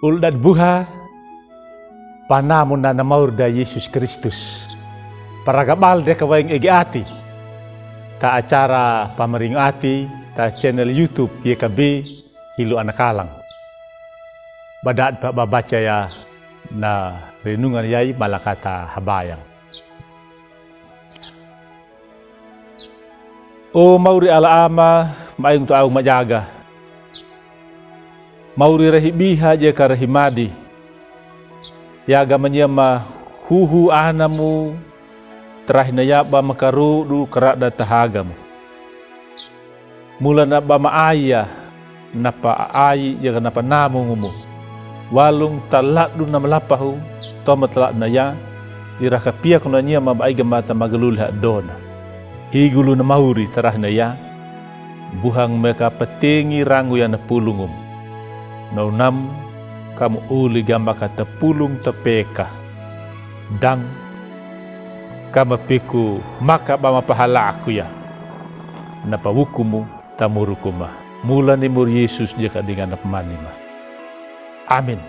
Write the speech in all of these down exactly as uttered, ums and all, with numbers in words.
Uldan buha, panamuna na mauri da Yesus Kristus. Paraga bal de ka waeng ege ati. Ta acara pamaringo ati, ta channel YouTube Y K B, Hilo Anakalang. Badad pa babacaya na renungan yai malakata habayang. O mauri Ala Ama, maeng to au majaga. Mauri rahibiha je ka rahimadi. Yaga manyama huhu anamu, tarahi na yaba makarodu karada tahagamu. Mula na bama aya, na pa ai, ya na pa namu ngumu. Walung taladu na malapahu, toma taladu na ya, iraka piak na nia ma baiga mata magaluli ha dona. Higulu na mauri tarahi na ya, buhang meka patengi rangu ya na pulungum. Na unam, kamu uli ga maka tapulung tapeka. Dang, kama piku maka bama pahalaku ya. Na pa wukumu, tamuruku ma. Mula ni mur Yesus je ka dingan na pamani ma. Amin.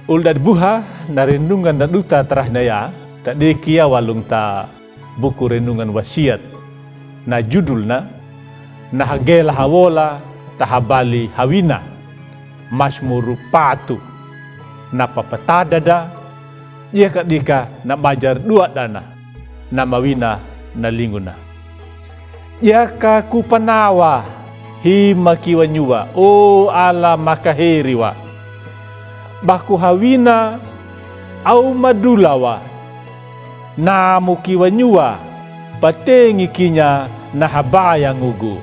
Uldan buha na renungan na duta tarahi na ya, ta deki ya walung ta buku renungan Wasiat. Na judulna, na hagela hawola ta habali hawina. Masmur patu. Na pa patada da, ye ka dika na bajar dua dana. Na mawina na linguna. Yaka ku panawa, hi makiwanyuwa, o Ala makaheriwa. Baku hawina, au madulawa. Namu kiwanyuwa, patengi kinya na habayang ugu.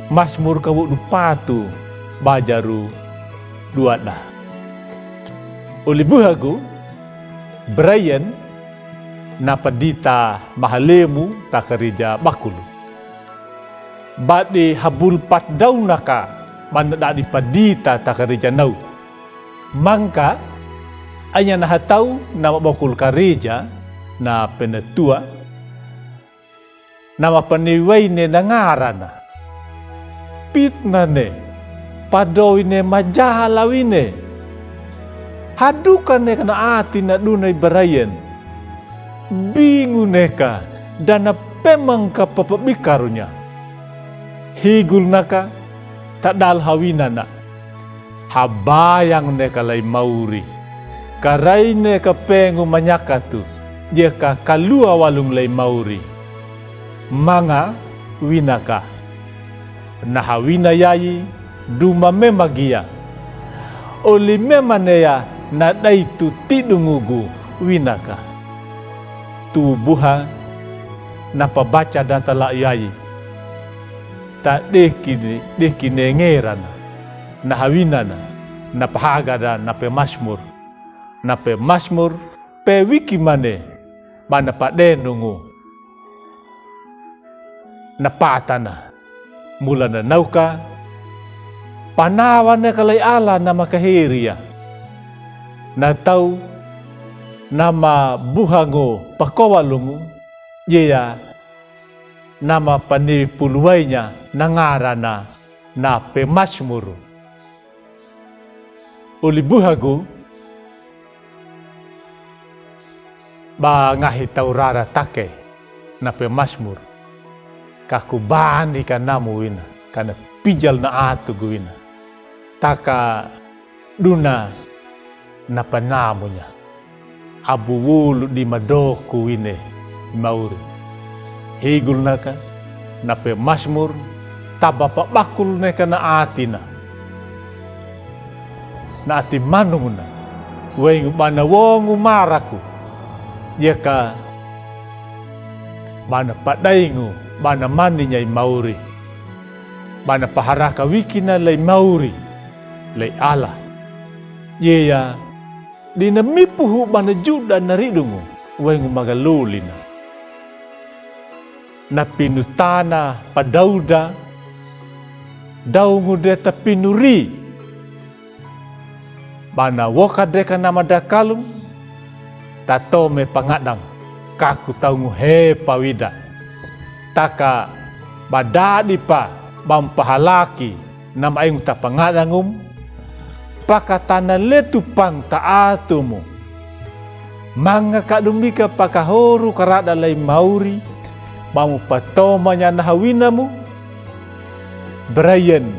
Masmur kawodu patu, bajaru dua da. Uli buhagu, Brian, na padita mahalemu ta karija bakulu. Badi habul pat dauna ka, mana dadi padita ta karija nau. Mangka, anya na hatau na mabakul karija, na penatua, na mapaniwaine na ngarana. Pitnane, padowine majaha lawine. Hadukane ka na ati na duna i Brian. Bingu neka, dana pemang ka papabikarunya. Higul naka, tadal hawinana. Habayang neka lai mauri. Karaine ka pengu manyakatu, yeka kalua walung lai mauri. Manga winaka. Na hawina yayi, duma mema giya. Oli mema neya na daitu tidung ugu winaka. Tu buha, na pabaca data la yayi. Ta deki, deki nengerana. Na hawinana, na pahagada, na pemasmur. Na pemasmur, pewiki mane, mana padenungu. Na patana, mula na nauka, panawa neka lai Ala na makaheriya. Na tau, na mabuhangu pakowalungu, yeya, na mapaniwi puluwainya, na ngarana, na pemasmur. Uli buhagu, ba ngahi tau rara take, na pemasmur. Ka ku bani ka namu wina, ka na pijal na atugu wina. Taka duna na panamunya. Abu wulu di madoku wine mauri. Higul naka, na pemasmur, taba pabakul neka na atina. Na ati manunguna, wengu bana wongu maraku. Yeka bana padaingu, bana maninya i mauri. Bana paharaka wikina lai mauri, lai Ala. Yeya, dina mipuhu bana juda na ridungu, wengu magalolina. Na pinutana padauda, daungu de ta pinuri. Bana woka deka na madakalung, tatome pangadang, ka ku taungu he pawida. Taka badadi pa bampahalaki, Na maing tapangadanggum, pakatana letu pangta atumu. Manga kadumika pakahoro karada lai mauri, ba mupatoma nya na hawinamu. Brian,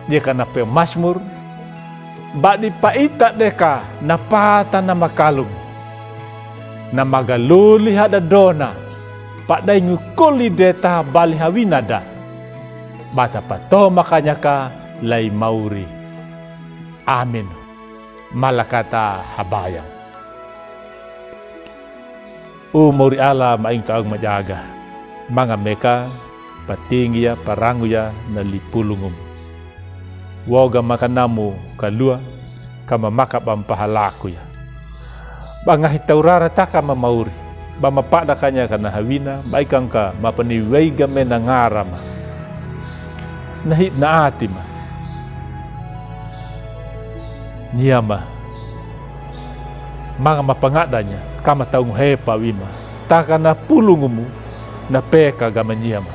ye ka na pemasmur, ba di paita deka na pata na makalung. Na magaloli hada dona, padaingu koli deta bali hawina da. Ba tapatoma ka nya ka lai mauri. Amin. Malakata habayang. O mauri Allah maing taung majaga. Manga meka, patinggi ya, parangu ya, na lipulungum. Woga maka namu kalua, ka mamaka ba mpahalaku ya. Ba ngahi taurara taka mamauri, ba mapada ka nya ka na hawina, ba ikang ka mapaniwaiga me na ngara ma. Na hip na ati ma. Nyiama. Manga mapangada nya, ka mataung hepa wima. Taka na pulungumu, na peka gama nyiama.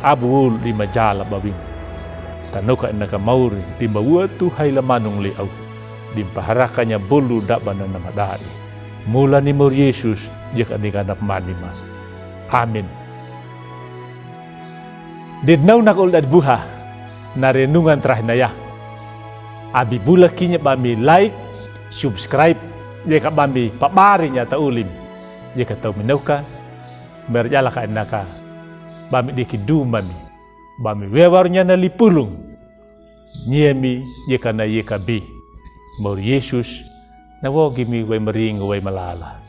Abu wul di majala ba wima. Tanoka ina ka mauri, di mawatu haila manung li au. Di mpaharaka nya bolu daba na namadai. Mula ni mauri Yesus, ye ka ni ganap mani ma. Amin. Di nau naka ul dadi buha, na renungan terakhir na ya. Abi bula kinya ba mi like, subscribe, ye ka ba mi pabari nya ta ulim. Ye ka tau mi nauka, merjala ka ina ka, ba mi diki duma mi, ba mi wewaru nya na lipulung. Nyemi, ye ka na ye ka bi. Mauri Yesus, na wogi mi wai maringo wai malala.